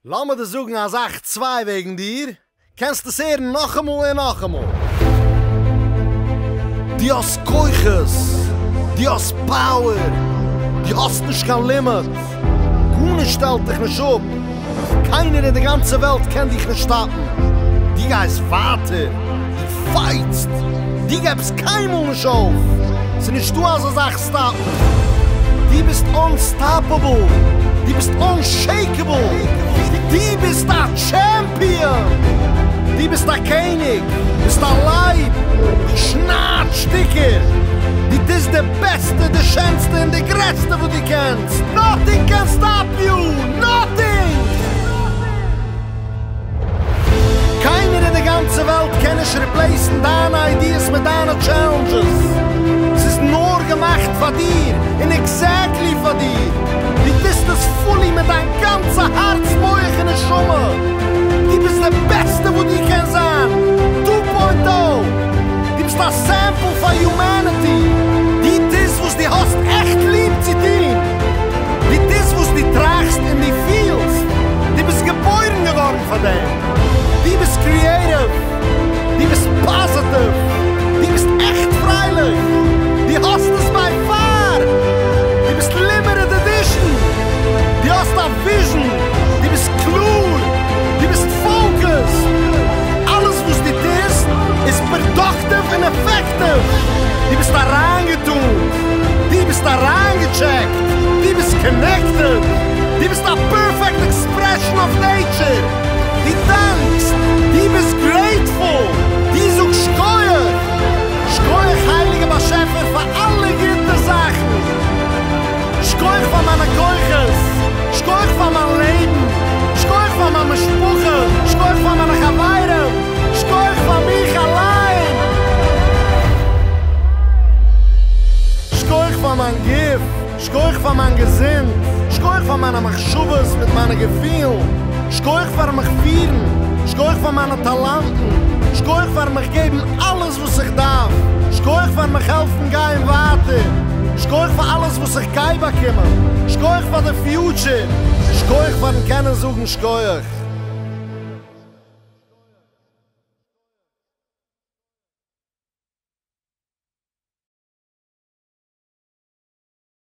לאמיר דיר זאגן א זאך צוויי וועגן דיר, קענסט עס הערן נאכאמאל און נאכאמאל. דו האסט כוחות, דו האסט power, דו האסט נישט קיין לימיט, גארנישט שטעלט דיך נישט אפ, קיינער אין די גאנצע וועלט קען דיך נישט סטאפן, דו גייסט ווייטער, דו פייטסט, דו געבסט קיינמאל נישט אויף, ס'איז נישטא אזא זאך סטאפן, דו ביסט unstoppable, דו ביסט unshakable, דו ביסט א champion, דו ביסט א קעניג, ביסט א לייב, דו שניידסט שטיקער, דו טוסט די בעסטע, די שענסטע און די גרעסטע וואס דו קענסט, nothing can stop you, nothing! קיינער אין די גאנצע וועלט קען נישט replace ן דיינע ideas מיט דיינע challenges. ס'איז נאר געמאכט פאר דיר און exactly פאר דיר. דו טוסט עס fully מיט דיין גאנצע הארץ, מח און נשמה. דו ביסט די בעסטע וואס דו קענסט זיין. 2.0. דו ביסט א sample פאר humanity. דו טוסט וואס דו האסט עכט ליב צו טון. דו טוסט וואס דו טראכסט און דו פילסט. דו ביסט געבוירן געווארן פאר דעם. דו ביסט creative. דו ביסט positive. דו ביסט עכט פרייליך. דו האסט עס by far. דו ביסט limited edition. דו האסט א vision. דו ביסט קלאר. דו ביסט focused. אלעס וואס דו טוסט איז productive און effective. דו ביסט אריינגעטון. דו ביסט אריינגעטשעקט. דו ביסט connected. דו ביסט א perfect expression of nature. דו דאנקסט. דו ביסט grateful. דו זאגסט שכוח. שכוח הייליגער באשעפער פאר אלע גוטע זאכן. שכוח פאר מיינע כוחות. שכוח פאר מיין לעבן. שכוח פאר מיין משפחה. שכוח פאר מיינע חברים. שכוח פאר מיך אליין. שכוח פאר מיין גוף. שכוח פאר מיין געזונט. שכוח פאר מיינע מחשבות מיט מיינע געפילן. שכוח פאר מיך פירן. שכוח פאר מיינע טאלאנטן. שכוח פאר מיך געבן אלעס וואס איך דארף. שכוח פאר מיך העלפן גיין ווייטער. שכוח פאר אלעס וואס איך גיי באקומען. שכוח פאר די future. שכוח פארן קענען זאגן שכוח.